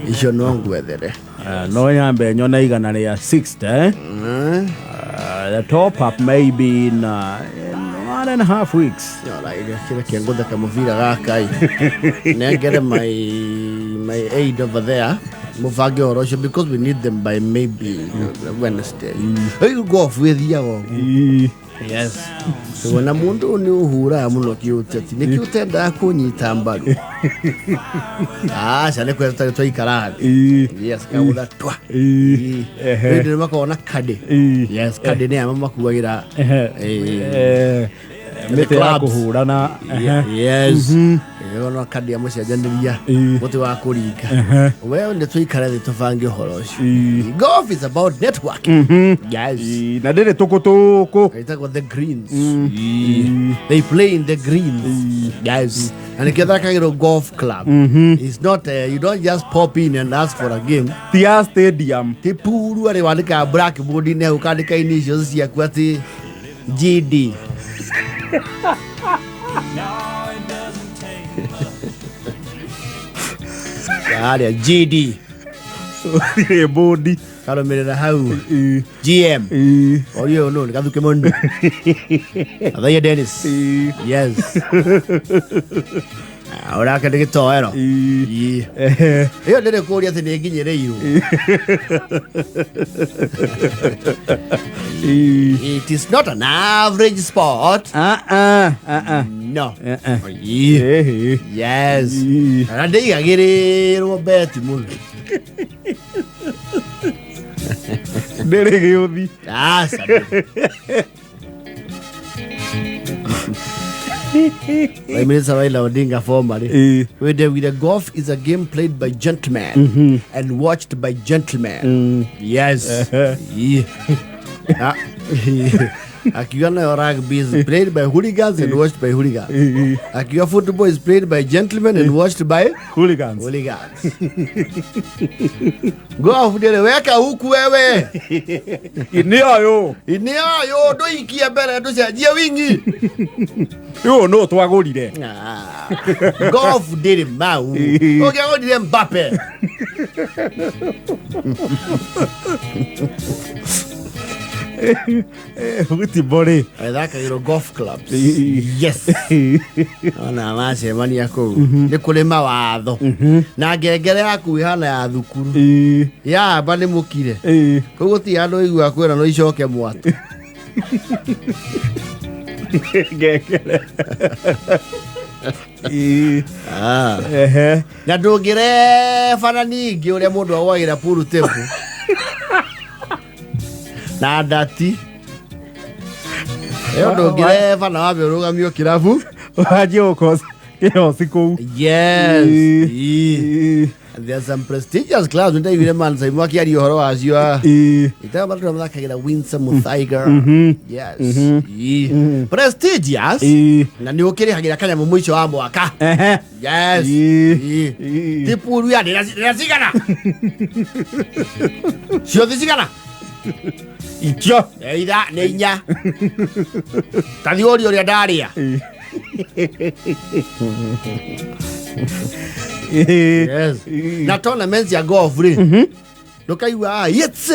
Icio no ngwethere. No nyambe nyone igana rĩa 60, eh? The top up maybe in 1.5 weeks. Kĩreke ngũtheka mũbira gaka ĩ. Nengere my aid over there mũbange ũhoro ũcio because we need them by maybe Wednesday. Rĩu golf ĩthiaga ũguo. Yes, wona mũndũ ũyũ nĩ ũhũraga mũno kĩũteti, nĩkĩo ũtendaga kũnyita mbaru. Aca, nĩ kwenda tũtarĩ twaikara thĩ. Yes, kagũtha twa. Rĩu nĩ makoragwo na caddy. Yes, caddy nĩ aya makuagĩra. Mĩtĩ ya clubs. Kũhũrana. Yes, ona caddy amũcenjanĩria mũtĩ wa kũringa. We nĩ tũikare thĩ tũbange ũhoro ũcio. Golf is about networking, yes. Na ndĩrĩ tũkũtũkũ. Ĩtagwo the greens. They play in the greens, yes, and nĩkĩo thakagĩrwo golf club. It's not you don't just pop in and ask for a game. Ti ya stadium. Ti puru arĩ wandĩkaga blackboard-inĩ hau, ũkandĩka initials ciaku atĩ GD. Harĩa GD. Thirĩ mbũndi. Karũmĩrĩra hau GM. Orio nũ nĩ gathuke mũno athaia Dennis. Yes. Ah, ũrake nĩ gĩtoero. Ii. Ĩyo ndĩrĩ kũria atĩ nĩ nginyĩrĩirwo. It is not an average sport. No. Ii. Yes. Na ndĩigagĩrĩrwo beti mũno. Ndĩrĩ gĩũthi. Aca. Prime Minister Raila Odinga formerly where the golf is a game played by gentlemen and watched by gentlemen. Yes. Yeah. Ah, akiuga nayo rugby is played by hooligans and watched by hooligans. Akiuga football is played by gentlemen and watched by hooligans. Hooligans. Golf ndĩrĩ weka huku wewe. Nĩ ũyũ. Nĩ ũyũ ndũikie mbere ndũcenjie wingi. Ũyũ no twagũrire. Ah, golf ndĩrĩ mau ũngĩagũrire Mbappe. Football rĩ. Ĩthakagĩrwo golf clubs. Yes, ona macemania kũu nĩ kũrĩ mawatho na ngengere yaku ĩhana ya thukuru yamba nĩ mũkire. Kũu gũtirĩ handũ ũiguaga kwĩra no icoke mwatũ. Ngengere. Ah. Na ndũngĩrebana ningĩ ũrĩa mũndũ agwagĩra pool table na ndati ĩyo, ndũngĩrebana wambe ũrũgamio kĩrabu. Wanjie gũkosa kĩhoci kũu. Yes. Ii. There are some prestigious clubs nĩndaiguire man Saimu akĩaria ũhoro wacio. Itaga matũra mathakagĩra Windsor Muthaiga. Yes. Ii. Prestigious. Na nĩ ũkĩrĩhagĩra kanyamũ mũico wa mwaka. Yes. Ii. Ti pool ya ndĩra cigana ciothe cigana. Ikio. Nĩ itha nĩ inya tathi ũria ũrĩa ndarĩa. Yes. Na tournaments ya golf rĩ, ndũkaigua, "Ah, it's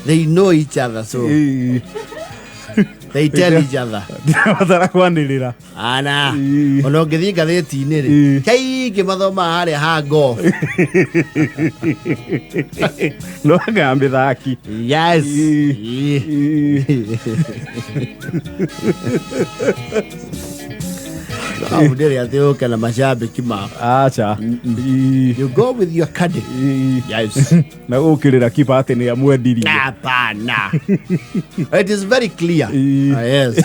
They know each other, so they tell each other. Ndirabatara kwanĩrĩra. Ana ona ũngĩthiĩ ngathĩti-inĩ rĩ, kaingĩ mathomaga harĩa ha golf. No anga mĩthaki. Yes. Au ndĩrĩ atĩ ũke na macambĩki maku. Aca. You go with your caddy. Yes. Na gũkĩrĩra kiba atĩ nĩ amwendirie. Hapana, it is very clear. Ah, yes.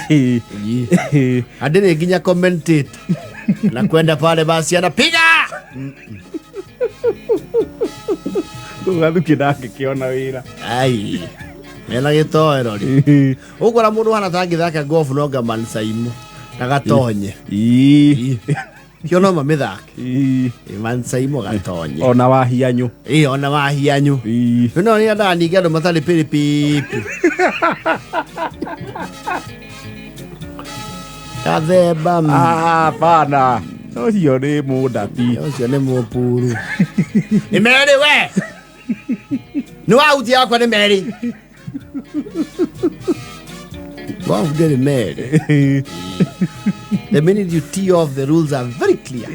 Andĩrĩ nginya commentate na kwenda pale basi anapiga. Gathuki ndangĩkĩona wĩra. Ai, mena gĩtoero rĩ, ũkora mũndũ hana tangĩthaka golf no ngaman Saimu na gatonye kĩo no mamĩthake. Man Saimu gatonye. Ona wahianyũ. Ĩ, ona wahianyũ. No nĩ endaga ningĩ andũ matarĩ pĩrĩpĩpĩ kathemba. Hapana. Ũcio nĩ mũndati. Ũcio nĩ mũpuru. Nĩ merĩ we. Nĩ wahuti yakwa nĩ merĩ. Golf ndĩrĩ merĩ. The minute you tee off, the rules are very clear.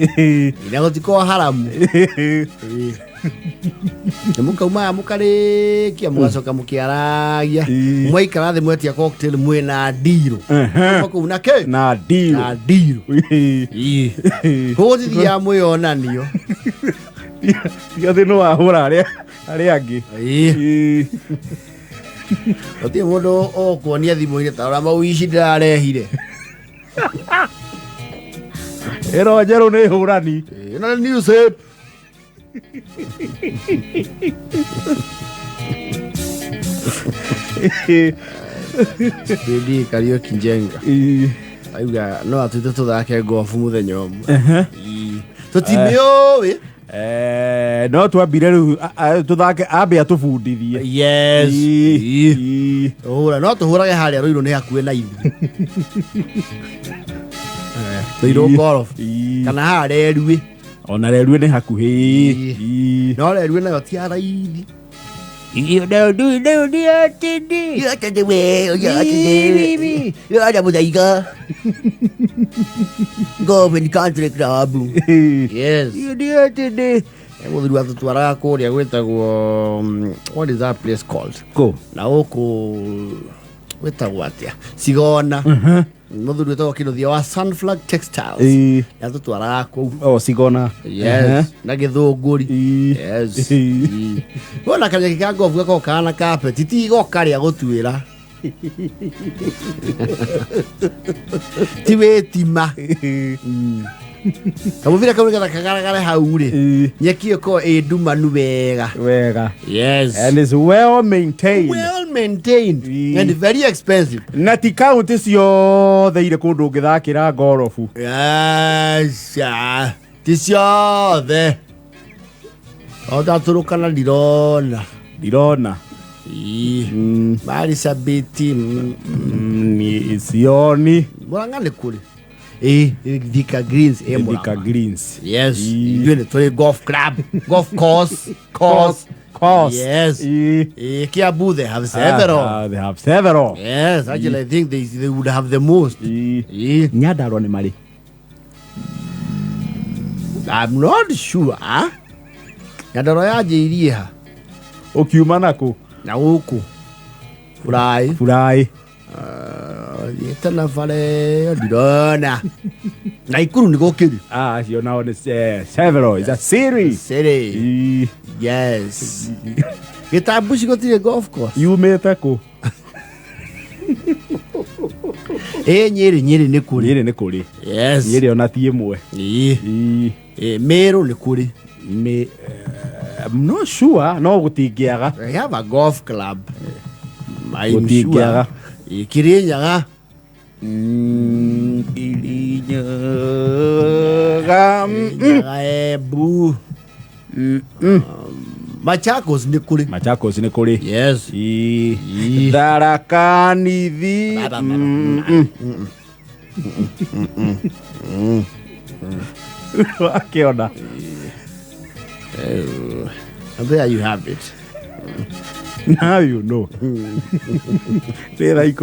Na gũtikorwo haramu. Nĩ mũkaumaga mũkarĩkia mũgacoka mũkĩaragia. Ĩĩ. Mwaikara thĩ mwetia cocktail mwĩna ndirũ. Ehe. Kũu na kĩ? Na ndirũ. Na ndirũ. Ĩĩ. Koguo tithiaga mwĩonanio. Tiga thĩ no wahũra arĩa arĩa angĩ. Ĩĩ. Ĩĩ. Gũtirĩ mũndũ ũkuonia thimũ-inĩ ta ũrĩa mauici ndĩrarehire. Ĩno njerũ nĩ hũrani. Ĩno nĩ new shape. Bidi Kariũki Njenga Ĩĩ. auga no atwĩte tũthake ngobu mũthenya ũmwe. Ĩĩ. Tũtimĩũĩ. Eh, no twambire rĩu tũthake ambe atũbundithie. Yes. Ĩĩ. Ĩĩ. Ĩĩ. Tũhũra no tũhũrage harĩa Rũirũ nĩ hakuhĩ na ithuĩ. Rũirũ golf Ĩĩ. kana haha Reruĩ. Ona Reruĩ nĩ hakuhĩ. Ĩĩ. Ĩĩ. No Reruĩ nayo ti ya raithi. Golf and Country Club. Yes. Mũthuri watũtwaraga kũrĩa gwĩtagwo what is that place called? Kũ? Na gũkũ gwĩtagwo atĩa? Cigona. Mũthuri wĩtagwo Kĩnuthia wa Sunflag Textiles. Ĩĩ. Nĩatũtwaraga kũu. Oh, Cigona. Yes. Na Gĩthũngũri. Ĩĩ. Yes. Ĩĩ. Ĩĩ. Wona kanyeki ka ngobu gakoragwo kahana carpet, ti igoka rĩa gũtuĩra. Ti wĩtima. Kamũbira kau nĩgetha kagaragare hau rĩ, Ĩĩ. nyeki ĩkorwo ĩ ndumanu wega. Wega. Yes. And it's well maintained. Well maintained Ĩĩ. and very expensive. Na ti kaunti ciothe irĩ kũndũ ũngĩthakĩra ngorobu. Yes. Ah, ti ciothe. Otatũrũkana ndirona. Ndirona. Ĩĩ. Marisabiti. Ni sioni. Murang'a nĩ kũrĩ. Ĩĩ, Thika Greens ĩ Thika Murang'a. Greens. Yes. Ĩĩ. Ithuĩ nĩ tũrĩ golf club, golf course, course. Course. Yes. Ĩĩ. Ĩĩ, Kiambu they have several. Ah, they have several. Yes, actually I think they would have the most. Ĩĩ. Ĩĩ. Nyandarua nĩ marĩ. I'm not sure. Nyandarua yanjĩirie ha? Ũkiuma nakũ? Na gũkũ. Burai. Burai. Thiĩte na bara ĩyo ndirona. Naikuru nĩ gũkĩrĩ. Ah, acio nao nĩ several. It's a series. City. Ĩĩ. Yes. Gĩtambuci gũtirĩ golf course. Yumĩte kũ? Ĩ Nyĩrĩ, Nyĩrĩ nĩ kũrĩ. Nyĩrĩ nĩ kũrĩ. Yes. Nyĩrĩ ona ti ĩmwe. Ĩĩ. Ĩĩ. Ĩ, Meru nĩ kũrĩ. Me, I'm not sure, no gũtingĩaga. They have a golf club. I'm Gũtingĩaga. sure. Ĩ, Kĩrĩnyaga. Kĩrĩnyaga. Kĩrĩnyaga Embu. Machakos nĩ kũrĩ. Machakos nĩ kũrĩ. Yes. Ĩĩ. Ĩĩ. Tharaka Nithi. Ba, ba, ba, Wakĩona. And there you have it. Now you know. Nĩ thaa